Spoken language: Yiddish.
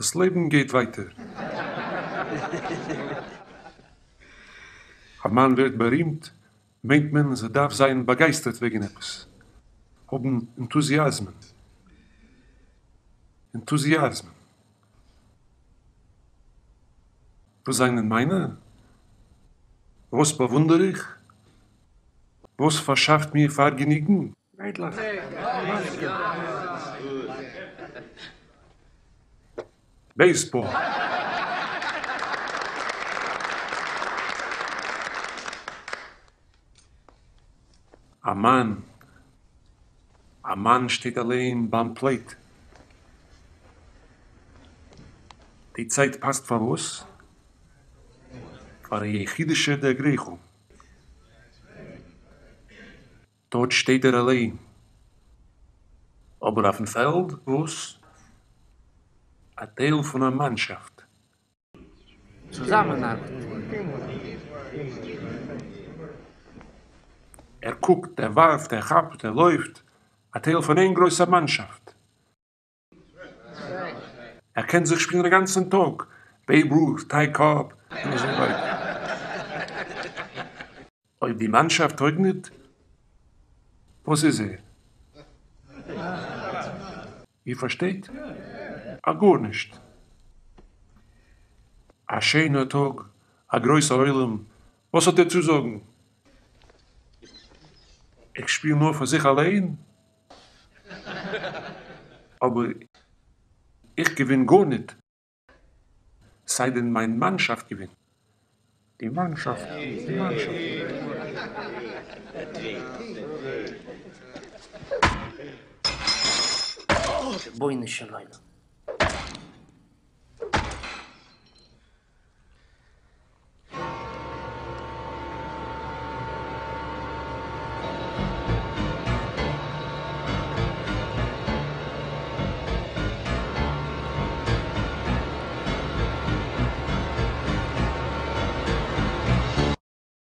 דאס לעבן גייט ווייטער. א מאן ווערט בארימט מיינט מען אז ער דארף זיין באגייסטערט וועגן עפעס, האבן ענטוזיאזמען. ענטוזיאזמען. וואס זענען מיינע? וואס באוואונדער איך? וואס פארשאפט מיר פארגעניגן? בעיסבאל. א מאן, א מאן שטייט אליין ביים פלייט. די צייט פאסט פאר וואס? פאר א יחידישע דערגרייכונג. דארט שטייט ער אליין. אבער אויפן פעלד וואס? א טייל פון א מאנשאפט. צוזאמענארבעט. ער קוקט, ער ווארפט, ער כאפט, ער לויפט, א טייל פון איין גרויסער מאנשאפט. ער קען זיך שפילן א גאנצן טאג, בעיב רות, טיי קאב, און אזוי ווייטער. אויב די מאנשאפט טויג ניט, וואס איז ער? איר פארשטייט? א גארנישט. א שענער טאג, א גרויסער עולם, וואס האט ער צו זאגן? איך שפיל נאר פאר זיך אליין, אבער איך געווין גארניט, סיידן מיין מאנשאפט געווינט. די מאנשאפט, די מאנשאפט. רבונו של עולם.